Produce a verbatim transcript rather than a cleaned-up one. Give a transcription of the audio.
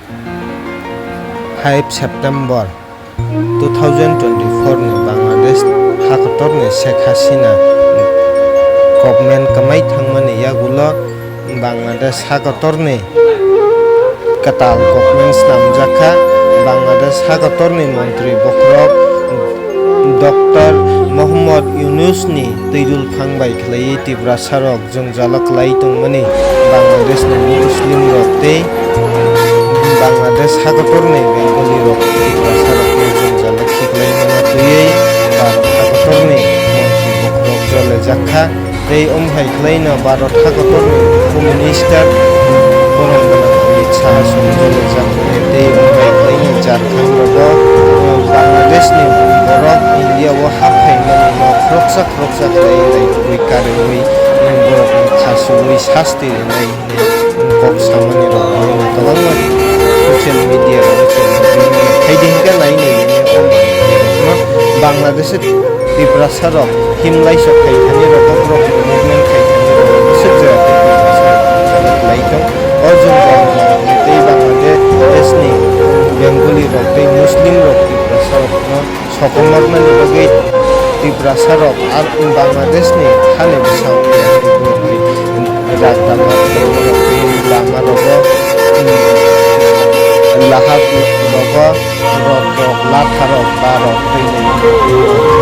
Five September two thousand twenty-four ni Bangladesh hakotorni Sheikh Hasina government kwmai thangmani yagulo Bangladesh hakotorni kwtal government snamjakha. Bangladesh hakotorni montri bokhorok Doctor Mohammad Yunusni twidul phang bai khlaiwi Tiprasarok jwngjalo kwlai tongmani Bangladeshni Muslimrok tei Bangladesh hakotorni Bengalirok Tiprasarokno jwngjalo khiklaimano twiwi Bharat hakotorni montri bokhorok jole jakha. Tei omo hai khlaino Bharat hakotorni Home Minister borom gwnang Amit Shah songwi jole jakmani tei omo hai khlaino Jharkhand rogo Bangladeshni borok India o haphaimani no khoroksa khoroksa khlaiwi raitugwi karwi borokno khasiui sasti rinai. Kok samani rok kwbangma social media rok khaidi hwnkhe nai nai o manwi rokno Bangladesh Tiprasa rok himlai sok khai thani rok borok movement khai thani rok bwswk jora tei Tiprasa rok lai tong o jwng jang tei Bangladesh ni Bengali rok tei Muslim rok Tiprasa rok no sokomornani bagwi Tiprasa rok ar Bangladesh ni hani bwsao ragdama lama rogo lahar rogo rok rok latha rok ba rok twi